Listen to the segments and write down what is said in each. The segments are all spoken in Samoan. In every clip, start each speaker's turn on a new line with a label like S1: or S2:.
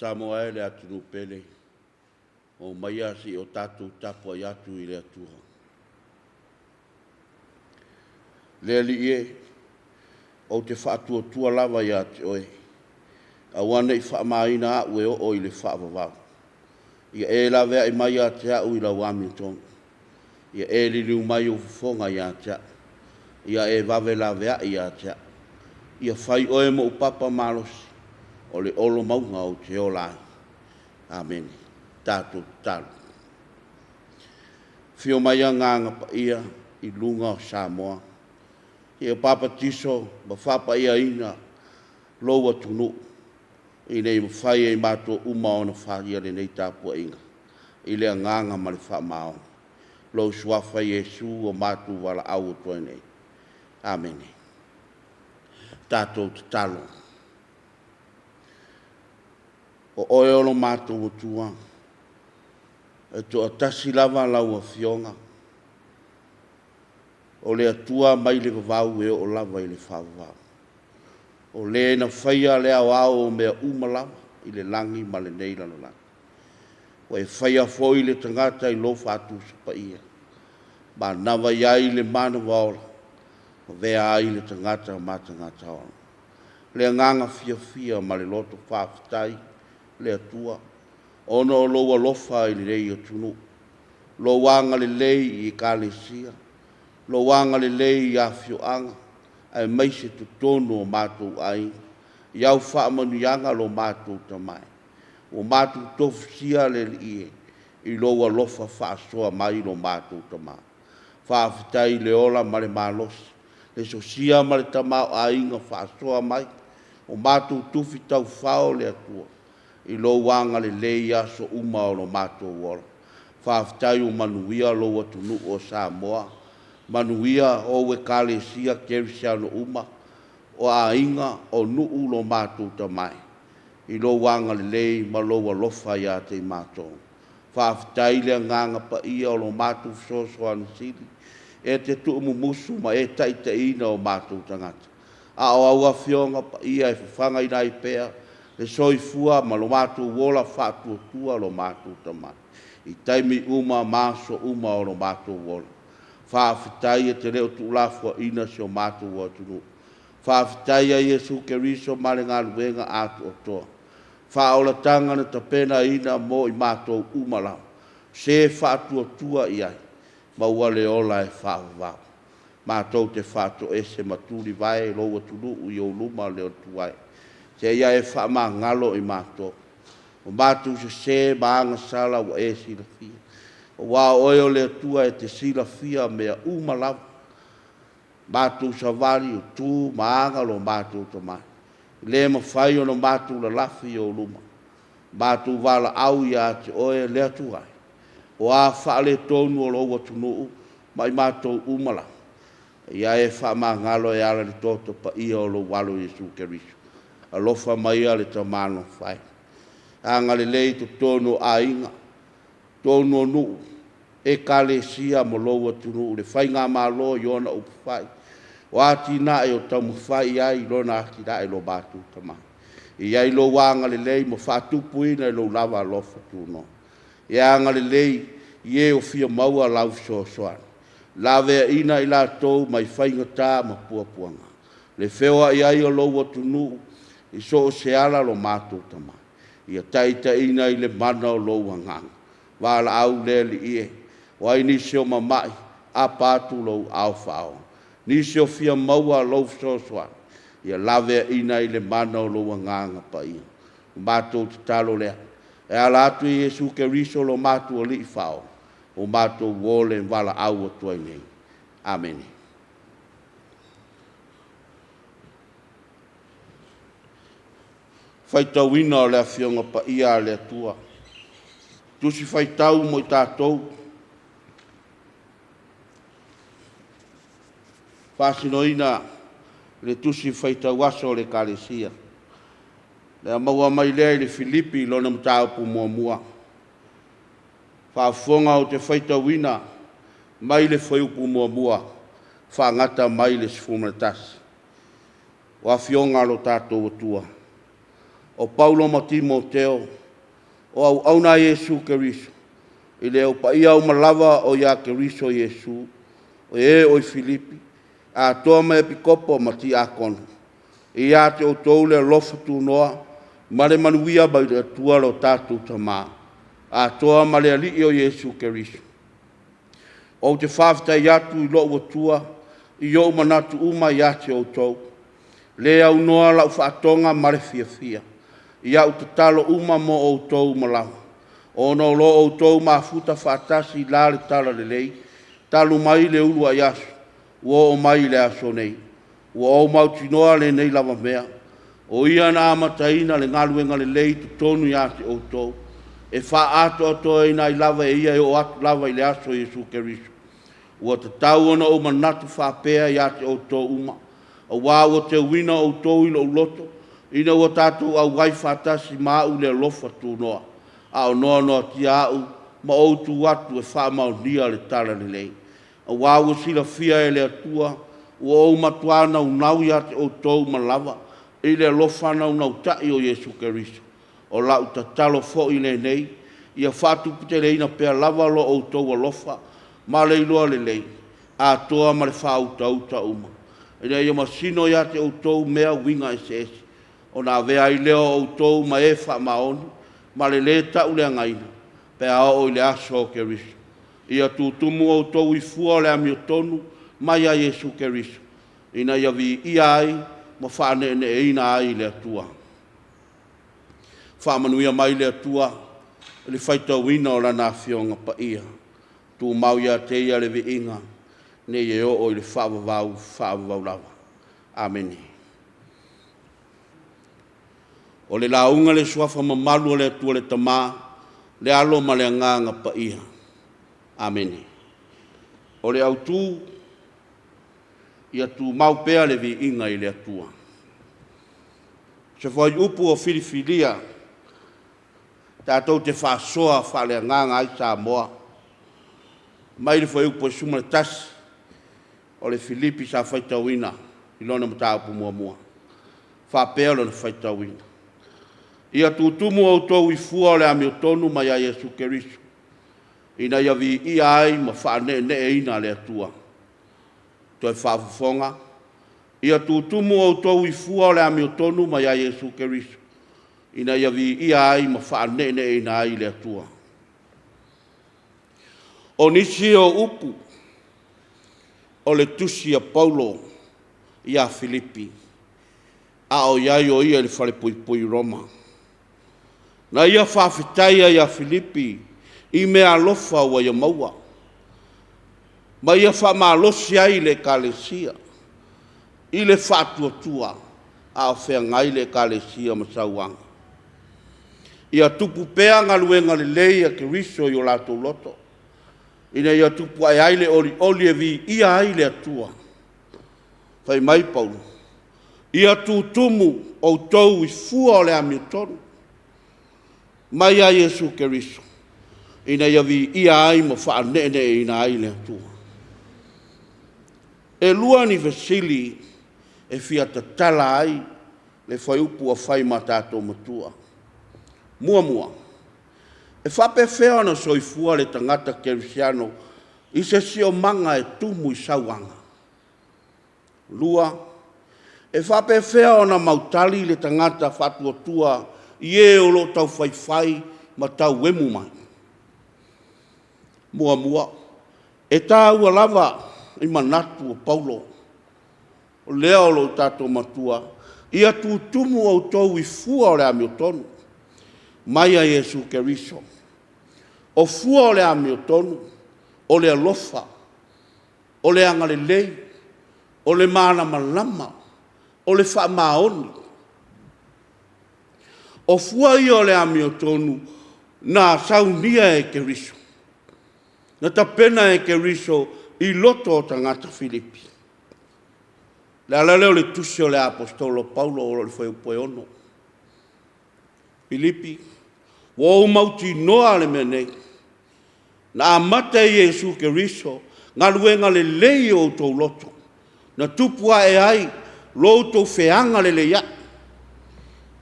S1: Samoa e le atunuu pele, omaia se i o tatou tapuai atu i le Atua. Le Alii e, ou te faatuatua lava ia te Oe, aua ne i faamaina au e oo i le faavavau. Ia e laveai mai ia te au i lau amiotonu, ia e liliu mai ou fofoga ia te au, ia e vave laveai ia te au. Ia fai Oe ma ou papa malosi, o le olo mauga ou te ola ai. Amene. Tatou tatalo. Afio mai Agaga Paia i luga o Samoa, ia papatiso ma faapaiaina lou atunuu ina ia mafai e i matou uma ona faia lenei tapuaiga i le agaga ma le faamaoni. Lou Suafa Iesu ua matou valaau atu ai nei. Amene. Tatou tatalo. O Oe o lo matou Atua, e toatasi lava lau Afioga, o le Atua mai le vavau e oo lava i le faavavau. O Le na faia le aoao o mea uma lava i le lagi ma lenei lalolagi. Ua e faia foi le tagata i lou faatusa paia, manava i ai le manava ola, avea ai le tagata ma tagata ola. O le agaga fiafia ma le loto faafetai le Atua ona o lou alofa i lenei atunuu, lou agalelei i Ekalesia, lou agalelei i afioaga aemaise totonu o matou aiga, i au faamanuiaga lo matou Tama e. Ua matou tofusia le Alii e i lou alofa faasoa mai lo matou Tama. Faafetai i le ola ma le malosi, le sosia ma le tamaoaiga faasoa mai, ua matou tufi taufao le Atua i lou agalelei i aso uma o lo matou ola. Faafetai ua manuia lou atunuu o Samoa, manuia ou Ekalesia Kerisiano uma, o aiga, o nuu lo matou Tama e, i lou agalelei ma lou alofa ia te i matou. Faafetai i le Agaga Paia o lo matou Fesoasoani Sili, e te tuumumusu ma e taitaiina o matou tagata, a o au Afioga Paia e fafagaina ai pea le soifua ma lo matou ola faatuatua lo matou Tama i taimi uma ma aso uma o lo matou ola. Faafetai e te le o tuulafoaiina si o matou atunuu. Faafetai ia Iesu Keriso ma le galuega atoatoa, faaolataga na tapenaina mo i matou uma lava, o se faatuatua i ai, maua le ola e faavavau. Matou te faatoese ma tulivae lou atunuu i ou luma le Atua e, seia e faamagalo i matou. O matou sese ma agasala ua e silafia, aua o Oe o le Atua e te silafia mea uma lava, matou savali, o tu ma aga lo matou Tama e, e le mafai ona matou lalafi i ou luma. Matou valaau ia te Oe le Atua e, o a faaletonu o lou atunuu ma i matou uma lava, ia e faamagalo e ala i le toto paia o lou Alo Iesu Keriso. Alofa maia le Tama alofa e, agalelei i totonu o aiga, totonu o nuu, Ekalesia ma lou atunuu, le Faigamalo i ona upufai, o atinae o taumafai i ai lona atinae lo matou Tama. Ia i ai lou agalelei ma faatupuina i lou lava alofa tunoa. Ia agalelei i e o fia maua lau fesoasoani, laveaiina i latou mai faigata ma puapuaga, le feoai ai o lou atunuu i so o se ala lo matou Tama. Ia taitaiina i le mana o lou Agaga. Valaau le Alii e, o ai nisi o mamai, apa atu lou aao faaola, nisi o fia maua lou fesoasoani, ia laveaiina i le mana o lou Agaga Paia. O le matou tatalo lea e ala atu i Iesu Keriso lo matou Alii Faaola, ua matou ole ma valaau atu ai nei. Amene. Faitauina o le Afioga Paia a le Atua, Tusi Faitau mo i tatou, faasinoina le Tusi Faitau Aso a le Ekalesia. Le maua mai lea i le Filipi lona mataupu muamua. Faafofoga ou te faitauina mai le fuaiupu 1 faagata mai le 11. O Afioga a lo tatou Atua. O Paulo ma Timoteo, o auauna a Iesu Keriso, i le au paia uma lava o ia Keriso Iesu, o e o i Filipi, atoa ma Epikopo ma tiakono, ia te outou le alofa tunoa ma le manuia mai le Atua lo tatou Tama, atoa ma le Alii o Iesu Keriso. Ou te faafetai atu i lou Atua i ou manatu uma ia te outou, e le aunoa lau faatoga ma le fiafia i au tatalo uma mo outou uma lava, ona o lo outou mafuta faatasi i la le talalelei talu mai le uluai aso ua oo mai i le aso nei. Ua ou mautinoa lenei lava mea, o Ia na amataina le galuega lelei i totonu ia te outou, e faaatoatoaina ai lava e Ia e oo atu lava i le aso o Iesu Keriso. Ua tatau ona ou manatu faapea ia te outou uma, aua ua teuina outou i lou loto, ina ua tatou auai faatasi ma au i le alofa tunoa, a o noanoatia au ma ou tu atu e faamaonia le talalelei. Aua ua silafia e le Atua ua ou matua naunau ia te outou uma lava i le alofa naunautai o Iesu Keriso. O lau tatalo foi lenei, ia faatuputeleina pea lava lo outou alofa ma le iloa lelei, atoa ma le faautauta uma, ina ia masino ia te outou mea uiga eseese, ona avea ai lea o outou ma e faamaoni ma le lē tauleagaina pe a oo i le aso o Keriso. Ia tutumu outou i fua o le amiotonu mai ia Iesu Keriso, ina ia viia ai ma faaneeneeina ai le Atua. Faamanuia mai le Atua i le faitauina o Lana Afioga Paia. Tumau ia te Ia le viiga seia oo i le faavavau faavavau lava. Amene. O le lauga i le Suafa mamalu o le Atua le Tama, le Alo ma le Agaga Paia. Amene. O le autu, ia tumau pea le viiga i le Atua. O se fuaiupu ua filifilia tatou te faasoa faaleagaga ai Samoa, mai le fuaiupu 11 o le Filipi sa faitauina i lona mataupu muamua, e faapea lona faitauina. Ia tutumu outou i fua o le amiotonu mai ia Iesu Keriso, ina ia viia ai ma faaneeneeina le Atua. Toe faafofoga, ia tutumu outou i fua o le amiotonu mai ia Iesu Keriso, ina ia viia ai ma faaneeneeina ai le Atua. O nisi o upu o le tusi a Paulo ia Filipi a o i ai o ia i le falepuipui i Roma. Na ia faafetai ai ia Filipi i meaalofa ua ia maua, ma ia faamalosi ai le ekalesia i le faatuatua a o feagai le ekalesia ma sauaga. Ia tupu pea galuega lelei a Keriso i o latou loto, ina ia tupu ae ai le olioli e viia ai le Atua. Fai mai Paulo, ia tutumu outou i fua o le amiotonu mai ia Iesu Keriso, ina ia viia ai ma faaneeneeina ai le Atua. E lua ni fesili e fia tatala ai le fuaiupu ua fai ma tatou matua. Muamua, e faapefea ona soifua le tagata kerisiano i se siosiomaga e tumu i sauaga? Lua, e faapefea ona mautali le tagata faatuatua i e o lo o taufaifai ma tauemu mai? Muamua, e taua lava i manatu o Paulo, o lea o lo o tatou matua, ia tutumu outou i fua o le amiotonu mai ia Iesu Keriso. O fua o le amiotonu, o le alofa, o le agalelei, o le malamalama, o le faamaoni. O fua ia o le amiotonu na saunia e Keriso, na tapena e Keriso i loto o tagata Filipi. O le ala lea o le tusi o le Aposetolo o Paulo o lo o i le Fuaiupu 6, Filipi, ua ou mautinoa le mea nei, na amata e Iesu Keriso galuega lelei i o outou loto, na tupu ae ai lo outou feagalelei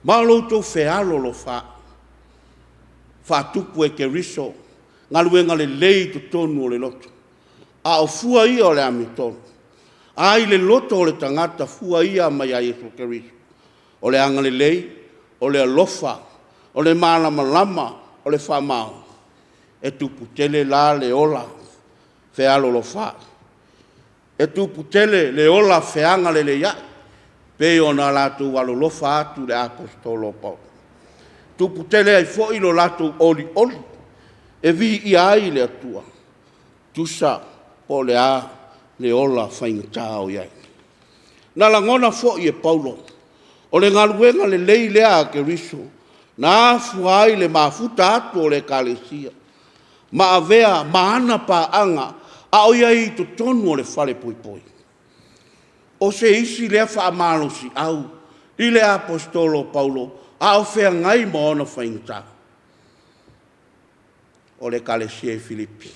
S1: Ma o lo outou fealolofaai, faatupu e Keriso galuega lelei i totonu o le loto, a o fua ia o le amiotonu. A i le loto o le tagata fua ia mai ia Iesu Keriso, o le agalelei, o le alofa, o le malamalama, o le faamaoni, e tupu tele la le ola fealolofaai, e tupu tele le ola feagaleleiai, pei ona latou alolofa atu i le Aposetolo o Paulo. E tupu tele ai foi lo latou olioli e viia ai le Atua, tusa po o le a le ola faigata o i ai. Na lagona foi e Paulo, o le galuega lelei lea a Keriso na afua ai le mafuta atu o le ekalesia ma avea ma ana paaga a o i ai i totonu o le falepuipui. O se isi lea faamalosiau i le Aposetolo o Paulo a o feagai ma ona faigata, o le ekalesia i Filipi.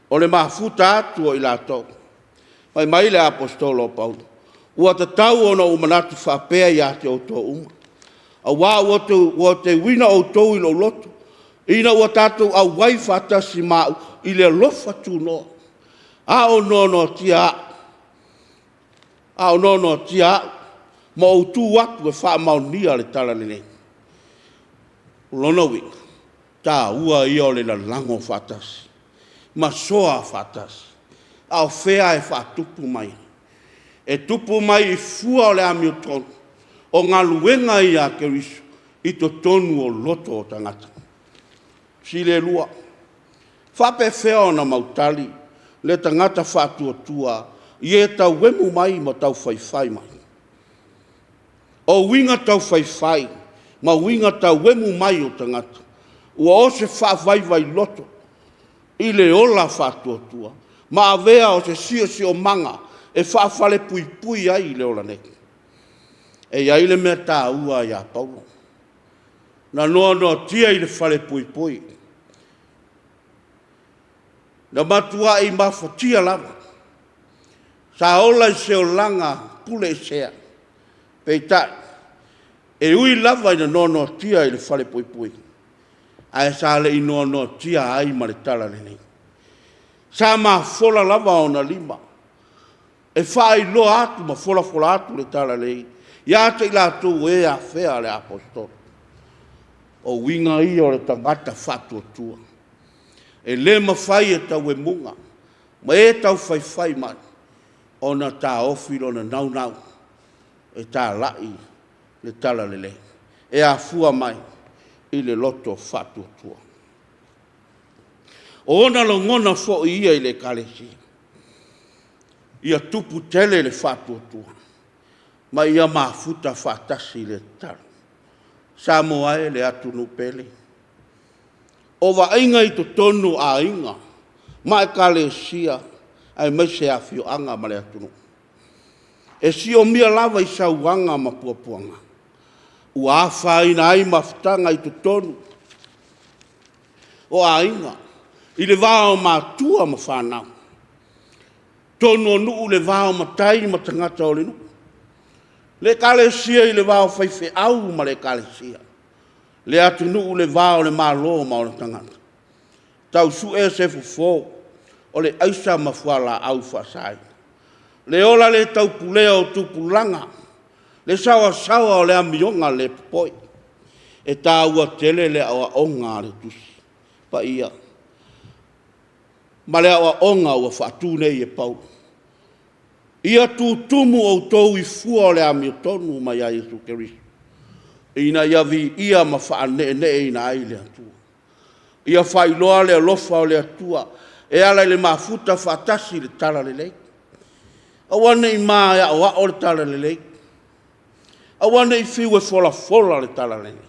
S1: O le mafuta atu o i latou. Fai mai le Aposetolo o Paulo, ua tatau ona ou manatu faapea ia te outou uma, aua ua teuina outou i lou loto, ina ua tatou auai faatasi ma au i le alofa tunoa, a o noanoatia au ma ou tu atu e faamaonia le Talalelei. O lona uiga, o le taua ia o le lalago faatasi ma soa faatasi. A o fea e faatupu mai ai? E tupu mai i fua o le amiotonu, o galuega ia a Keriso i totonu o loto o tagata. Fesili e 2, e faapefea ona mautali le tagata faatuatua i e tauemu mai ma taufaifai mai? O uiga taufaifai ma uiga tauemu mai o tagata, ua o se faavaivai loto i le ola faatuatua ma avea o se siosiomaga e faafalepuipui ai le ola nei. E i ai le mea taua ia Paulo, na noanoatia i le falepuipui, na matuai mafatia lava. Sa ola i se olaga puleesea, peitai, e ui lava ina noanoatia i le falepuipui, ae sa le i noanoatia ai ma le talalelei. Sa mafola lava ona lima e faailoa atu ma folafola atu le talalelei ia te i latou o e afea le Aposetolo. O uiga ia o le tagata faatuatua, e le mafai e tauemuga ma e taufaifai mai ona taofi lona naunau e talai le talalelei e afua mai i le loto faatuatua. O ona lagona foi ia i le Ekalesia, ia tupu tele le faatuatua ma ia mafuta faatasi le tatalo. Samoa e le atunuu pele, o vaaiga i totonu o aiga ma Ekalesia aemaise afioaga ma le atunuu, e siomia lava i sauaga ma puapuaga, ua afaina ai mafutaga i totonu o aiga, i le va o matua ma fanau, totonu o nuu i le va o matai ma tagata o le nuu, le Ekalesia i le va o faifeau ma le Ekalesia, le atunuu i le va o le Malo ma ona tagata. Tau sue se fofo o le aisa ma fualaau faasaina, le ola le taupulea o tupulaga, le saoasaoa o le amioga le popoi. E taua tele le aoaoga a le Tusi Paia ma le aoaoga ua faatu nei e Paulo. Ia tutumu outou i fua o le amiotonu mai ia Iesu Keriso ina ia viia ma faaneeneeina ai le Atua. Ia faailoa le alofa o le Atua e ala i le mafuta faatasi i le talalelei. Aua ne i maoaoa le talalelei, aua ne i fiu e folafola le talalelei,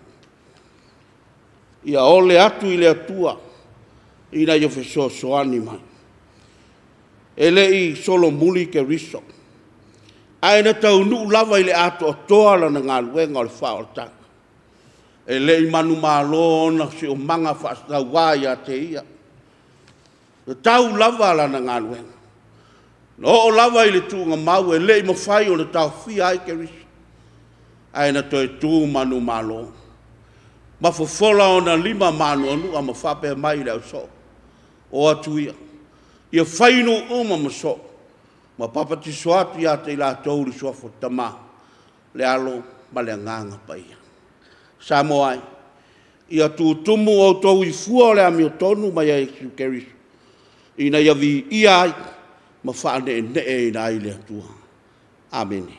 S1: ia ole atu i le Atua ina ia fesoasoani mai. E le i solomuli Keriso, ae na taunuu lava i le atoatoa lana galuega o le faaolataga. E le i manumalo ona siomaga faataua ia te ia, na tau lava lana galuega. Na oo lava i le tuugamau e le i mafai ona taofia ai Keriso. Ae na toe tu manumalo ma fofola ona lima ma anoanoa ma faapea mai i le ausoo, “O atu ia, ia fai nuu uma ma soo, ma papatiso atu ia te i latou i le suafa o le Tama, le Alo ma le Agaga Paia.” Samoa e, ia tutumu outou i fua o le amiotonu mai ia Iesu Keriso ina ia viia ai ma faaneeneeina ai le Atua. Amene.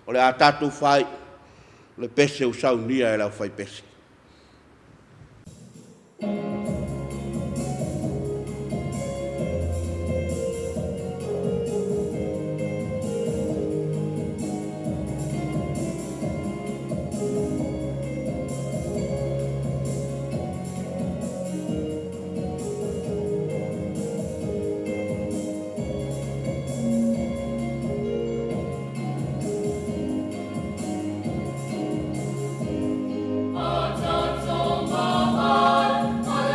S1: O le a tatou faaiu i le pese ua saunia e le aufaipese.
S2: O tatou mamae.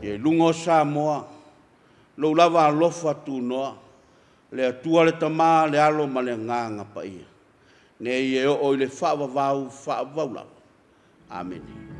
S1: Ia i luga o Samoa lou lava alofa tunoa, le Atua le Tama, le Alo ma le Agaga Paia, nei e oo i le faavavau, faavavau lava. Amene.